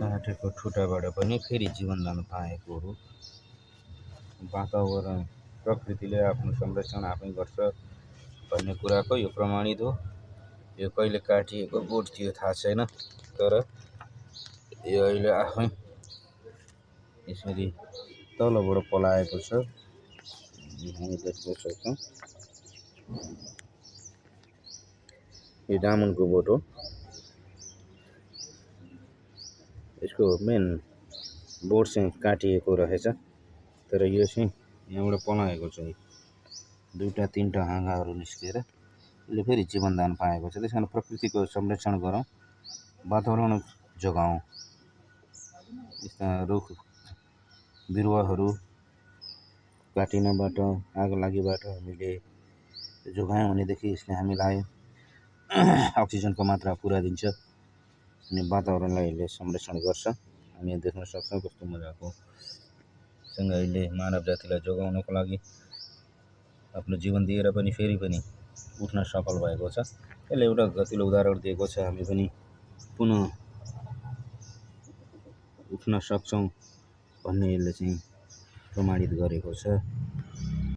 काटेको ठुटाबाट पनि फेरि जीवनदान पाएको हो। वातावरण प्रकृतिले आफ्नो संरक्षण आफै गर्छ भन्ने कुराको यो प्रमाणित हो। यो कहिले काटिएको बोट थियो थाहा छैन, तर यो अहिले आफै यसरी तलबाट पलाएको छ, हामी देख्न सक्छौँ। यो जामुनको बोट हो। यसको मेन बोट चाहिँ काटिएको रहेछ, तर यो चाहिँ यहाँबाट पलाएको छ। दुईटा तीनटा हाँगाहरू निस्केर यसले फेरि जीवनदान पाएको छ। त्यस कारण प्रकृतिको संरक्षण गरौँ, वातावरण जोगाउँ। यस्ता रुख बिरुवाहरू काटिनबाट, आगोलागीबाट हामीले जोगायौँ भनेदेखि यसले हामीलाई अक्सिजनको मात्रा पुरा दिन्छ अनि वातावरणलाई यसले संरक्षण गर्छ। हामी देख्न सक्छौँ कस्तो मजाको सँग अहिले मानव जातिलाई जोगाउनको लागि आफ्नो जीवन दिएर पनि फेरि पनि उठ्न सफल भएको छ। यसले एउटा गतिलो उदाहरण दिएको छ, हामी पनि पुनः उठ्न सक्छौँ भन्ने यसले चाहिँ प्रमाणित गरेको छ।